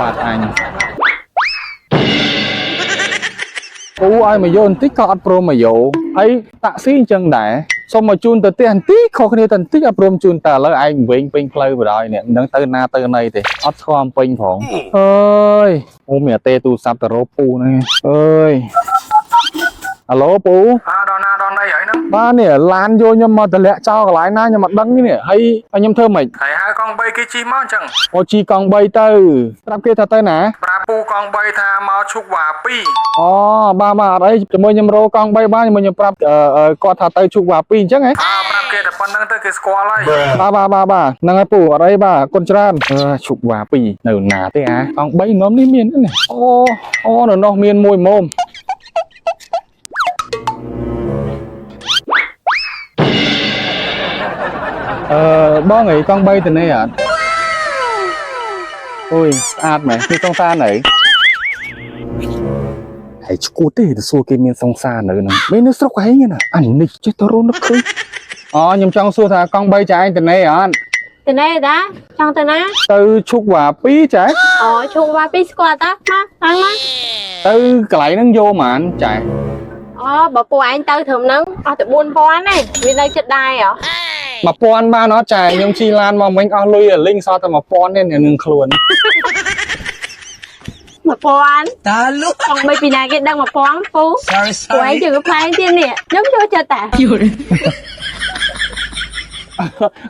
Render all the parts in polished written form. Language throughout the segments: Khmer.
បាទអញពូឲ្យមកយកបន្តិចក៏អត់ព្រមមកយកហើយតាក់ស៊ីអញ្ចឹងដែរសុំមកជូនទៅផ្ទះបន្តិចខុសគ្នាតែបន្តិចអត់ព្រមជូនតែឥឡូវឯងវិញពេញផ្លូវបណ្ដោយនេះមិនដឹងទៅណាទៅណីទេអត់ស្គាល់ពេញផងអើយអូមានអាទេទូរស័ព្ទទៅរកពូហ្នឹងអើយអាឡូពូ អើដល់ណាដល់ណីហើយហ្នឹង បាទនេះឡានយកខ្ញុំមកតម្លាក់ចោលកន្លែងណាខ្ញុំអត់ដឹងទេនេះហើយហើយខ្ញុំធ្វើម៉េច ហើយហៅកង់3គេជិះមកអញ្ចឹង អូជីកង់3ទៅប្រាប់គេថាទៅណា ប្រាប់ពូកង់3ថាមកឈុកវ៉ា2 អូបាទបាទអត់អីជាមួយខ្ញុំរកកង់3បានជាមួយខ្ញុំប្រាប់គាត់ថាទៅឈូកវ៉ា2អញ្ចឹងហ៎ អើប្រាប់គេតែប៉ុណ្្នឹងទៅគេស្គាល់ហើយ បាទបាទបាទបាទហ្នឹងហើយពូអត់អីបាទអរគុណច្រើនអឺឈូកវ៉ា2នៅណាទេអាកង់3នំនេះមានទេនេះអូអូនៅនោះមានមួយមុំអឺបងអីកង់3ទៅនេះអត់អូយស្អាតមែនគឺកង់សានៅហើយឈួតទេទៅសួរគេមានសង្សារនៅហ្នឹងមិននៅស្រុកឯងណាអានេះចេះទៅរនឹកឃើញអូខ្ញុំចង់សួរថាកង់3ចាឯងទៅនេះអត់ ទៅណែតាចង់ទៅណា ទៅឈុកវ៉ា2ចា អូឈុងវ៉ាពីស្គាល់តាមកឡើងមក ទៅកន្លែងហ្នឹងយកហ្មងចា អូបើពួកឯងទៅត្រឹមហ្នឹងអស់តែ4000ទេវានៅចិត្តដែរហ៎ 1000បានអត់ចាខ្ញុំជិះឡានមកមិញអស់លុយលីងសល់តែ1000ទេនៅនឹងខ្លួន 1000 តាលុ ចង់បីពីណាគេដឹង1000ពូ sorry ពួកឯង sorry ជឿផ្លែងទៀតនេះខ្ញុំចូលចិត្តតា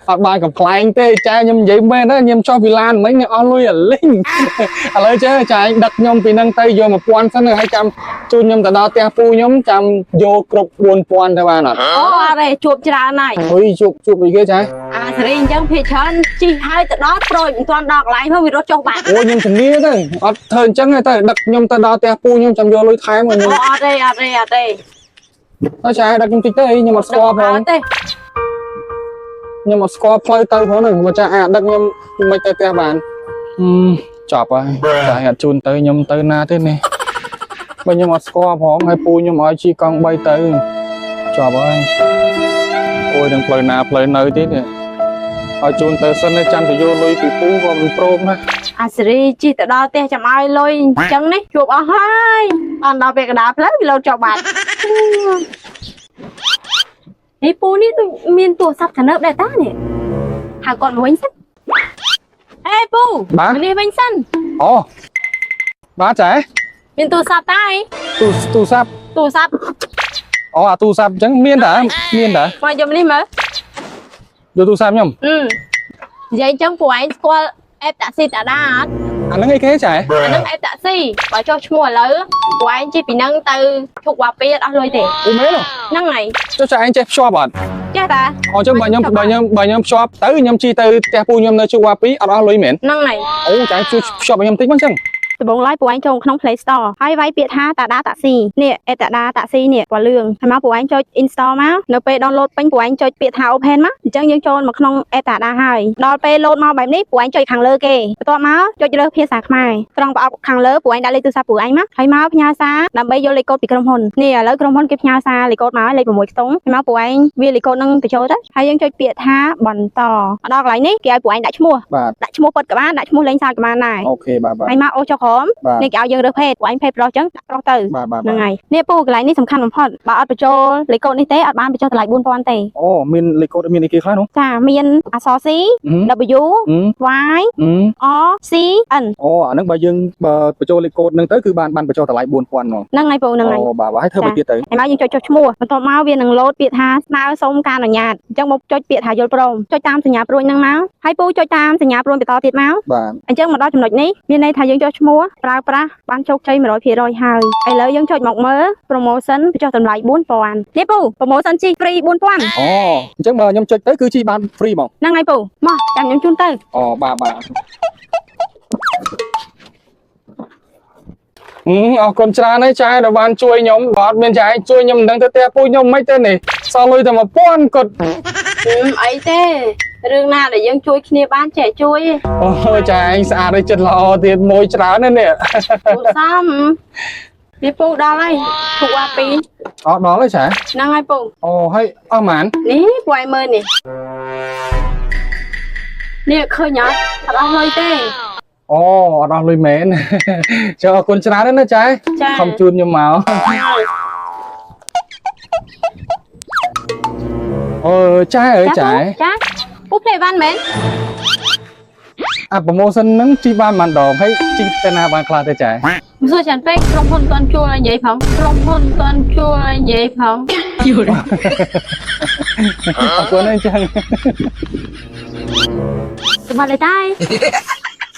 អត់បានកំ pl ែងទេចាខ្ញុំនិយាយមែនណាខ្ញុំចុះពីឡានមិញអស់លុយអាលីងឥឡូវចេះចាឯងដឹកខ្ញុំពីហ្នឹងទៅយក1000សិនហើយចាំជូនខ្ញុំទៅដល់ផ្ទះពូខ្ញុំចាំយកគ្រប់4000ទៅបានអត់ អូអត់ទេជួបច្រើនហើយ អុយជួបជួបអីគេចា អាសេរីអញ្ចឹងភាគច្រើនជីហើយទៅដល់ប្រូចមិនទាន់ដល់កន្លែងផងវារត់ចុះបាត់ អូខ្ញុំធានាទៅអត់ធ្វើអញ្ចឹងទេទៅដឹកខ្ញុំទៅដល់ផ្ទះពូខ្ញុំចាំយកលុយថែមឲ្យខ្ញុំ អូអត់ទេអត់ទេអត់ទេ អើចាដឹកខ្ញុំតិចទៅអីខ្ញុំអត់ស្គាល់ផង អត់ទេ ខ្ញុំអត់ស្គាល់ផ្លូវទៅផងហ្នឹងមកចាអាដឹកខ្ញុំមិនទៅផ្ទះបានហឹមចប់ហើយចាអត់ជូនទៅខ្ញុំទៅណាទេនេះបើខ្ញុំអត់ស្គាល់ផងហើយពូខ្ញុំឲ្យជិះកង់3ទៅចប់ហើយអូយនឹងផ្លូវណាផ្លូវនៅទៀតនេះឲ្យជូនទៅសិនទេចាំទៅយកលុយពីពូក៏មិនព្រមដែរ អាសេរីជីទៅដល់ផ្ទះចាំឲ្យលុយអញ្ចឹងនេះជួបអស់ហើយអត់ដល់ពេលកណ្ដាលផ្លូវវាលោតចុះបាត់នេះពូនេះដូចមានទូរស័ព្ទទំនើបដែរតានេះហៅគាត់មកវិញសិនអេពូ បាទ មកនេះវិញសិន អូបាទចា មានទូរស័ព្ទតាអី ទូទូរស័ព្ទ ទូរស័ព្ទ អូអាទូរស័ព្ទអញ្ចឹងមានតាមានតា មកយកមកនេះមើល យកទូរស័ព្ទខ្ញុំ អឺនិយាយអញ្ចឹងពួកឯងស្គាល់អេបតាក់ស៊ីតាដាអត់ អាហ្នឹងអីគេចា អាហ្នឹងអេបតាក់ស៊ីបើចុះឈ្មោះឥឡូវពួកឯងជិះពីហ្នឹងទៅឈុកវ៉ាពីអត់អស់លុយទេ អូមែន ហ្នឹងហើយ ចុះចាឯងចេះភ្ជាប់អត់ ចេះតា អញ្ចឹងបើខ្ញុំបើខ្ញុំបើខ្ញុំភ្ជាប់ទៅខ្ញុំជិះទៅផ្ទះពូខ្ញុំនៅជុកវ៉ា2អត់អស់លុយមែន ហ្នឹងហើយ អូចាជួយភ្ជាប់ឲ្យខ្ញុំតិចមកអញ្ចឹង ដំបូងឡើយពួកឯងចូលក្នុង Play Store ហើយវាយពាក្យថាតាដាតាក់ស៊ីនេះអេតាដាតាក់ស៊ីនេះពណ៌លឿងហើយមកពួកឯងចុច install មកនៅពេល download ពេញពួកឯងចុចពាក្យថា open មកអញ្ចឹងយើងចូលមកក្នុងអេតាដាហើយដល់ពេល load មកបែបនេះពួកឯងចុចខាងលើគេបន្ទាប់មកចុចរើសភាសាខ្មែរត្រង់ប្រអប់ខាងលើពួកឯងដាក់លេខទូរស័ព្ទពួកឯងមកហើយមកផ្ញើសារដើម្បីយកលេខកូដពីក្រុមហ៊ុននេះឥឡូវក្រុមហ៊ុនគេផ្ញើសារលេខកូដមកហើយលេខ6ខ្ទង់ហើយមកពួកឯងវាលេខកូដនឹងទៅចូលទៅហើយយើងចុចពាក្យថាបន្តមកដល់កន្លែងនេះគេឲ្យពួកឯងដាក់ឈ្មោះ បាទ ដាក់ឈ្មោះពិតក៏បានដាក់ឈ្មោះលេងសើចក៏បានដែរ OK បាទបាទ ហើយមកអូសចុះក្រោម បាទ នេះគេឲ្យយើងរើសភេទពួកឯងភេទប្រុសអញ្ចឹងដាក់ប្រុសទៅ បាទបាទ ហ្នឹងហើយនេះពូកន្លែងនេះសំខាន់បំផុតបើអត់បញ្ចូលលេខកូដនេះទេអត់បានបញ្ចុះតម្លៃ4000ទេ អូមានលេខកូដមានអីគេខ្លះនោះ ចាមានអក្សរ C W Y R C N អូអាហ្នឹងបើយើងបើបញ្ចូលលេខកូដហ្នឹងទៅគឺបានបានបញ្ចុះតម្លៃ4000ហ្មង ហ្នឹងហើយពូហ្នឹងហើយ អូបាទបាទហើយធ្វើទៅទៀតទៅ ហើយមកយើងចុចចុះឈ្មោះបន្ទាប់មកវានឹងលោតពាក្យថាស្នើសុំការអនុញ្ញាតអញ្ចឹងមកចុចពាក្យថាយល់ព្រមចុចតាមសញ្ញាព្រួយហ្នឹងមកហើយពូចុចតាមសញ្ញាព្រួយបន្តទៀតមក បាទ អញ្ចឹងមកដល់ចំណុចនេះមានន័យថាយើងចុះឈ្មោះប្រើប្រាស់បានជោគជ័យ100%ហើយឥឡូវយើងចុចមកមើល promotion បញ្ចុះតម្លៃ4000នេះពូ promotion ជិះ free 4000 អូអញ្ចឹងបើខ្ញុំចុចទៅគឺជិះបាន free ហ្មង ហ្នឹងហើយពូមកចាំខ្ញុំជូនទៅ អូបាទបាទអរគុណច្រើនហើយចាដែលបានជួយខ្ញុំបើអត់មានចាឯងជួយខ្ញុំមិនដឹងទៅផ្ទះពូខ្ញុំមិនទេនេះសល់លុយតែ1000គាត់ អីទេរឿងណាដែលយើងជួយគ្នាបានចេះជួយ អូចាឯងស្អាតហើយចិត្តល្អទៀតមួយច្រើនណាស់នេះ ពូសំនេះពូដល់ហើយធុកអាពីរ អត់ដល់ហើយចា ហ្នឹងហើយពូ អូហើយអស់ហ្មង នេះពូឲ្យមើលនេះនេះឃើញអត់អត់អស់លុយទេ អូ អូអត់អស់លុយមែន ចុះអរគុណច្រើនណាស់ណាចែ ចា ខំជូនខ្ញុំមកអូចែអើយចែ ចាពូភ្លេចបានមែន អា promotion ហ្នឹងជិះបានប៉ុន្មានដងហើយជិះទៅណាបានខ្លះទេចែ មិនសួរច្រើនពេកក្រុមហ៊ុនមិនទាន់ជួលឲ្យនិយាយផងក្រុមហ៊ុនមិនទាន់ជួលឲ្យនិយាយផង អរគុណអញ្ចឹង សម្បត្តិតែ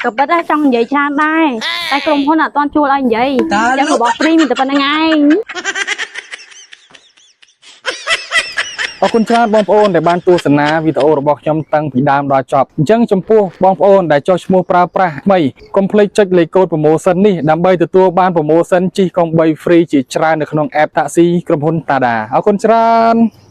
ក៏ប៉ិតដែរចង់និយាយច្រើនដែរតែក្រុមហ៊ុនអត់ទាន់ជួលឲ្យនិយាយអញ្ចឹងរបស់ free មានតែប៉ុណ្្នឹងឯង អរគុណច្រើនបងប្អូនដែលបានទស្សនាវីដេអូរបស់ខ្ញុំតាំងពីដើមដល់ចប់អញ្ចឹងចំពោះបងប្អូនដែលចុះឈ្មោះប្រើប្រាស់ថ្មីកុំភ្លេចចុចលេខកូដ promotion នេះដើម្បីទទួលបាន promotion ជិះកង់3 free ជាច្រើននៅក្នុង app តាក់ស៊ីក្រុមហ៊ុន Tada អរគុណច្រើន។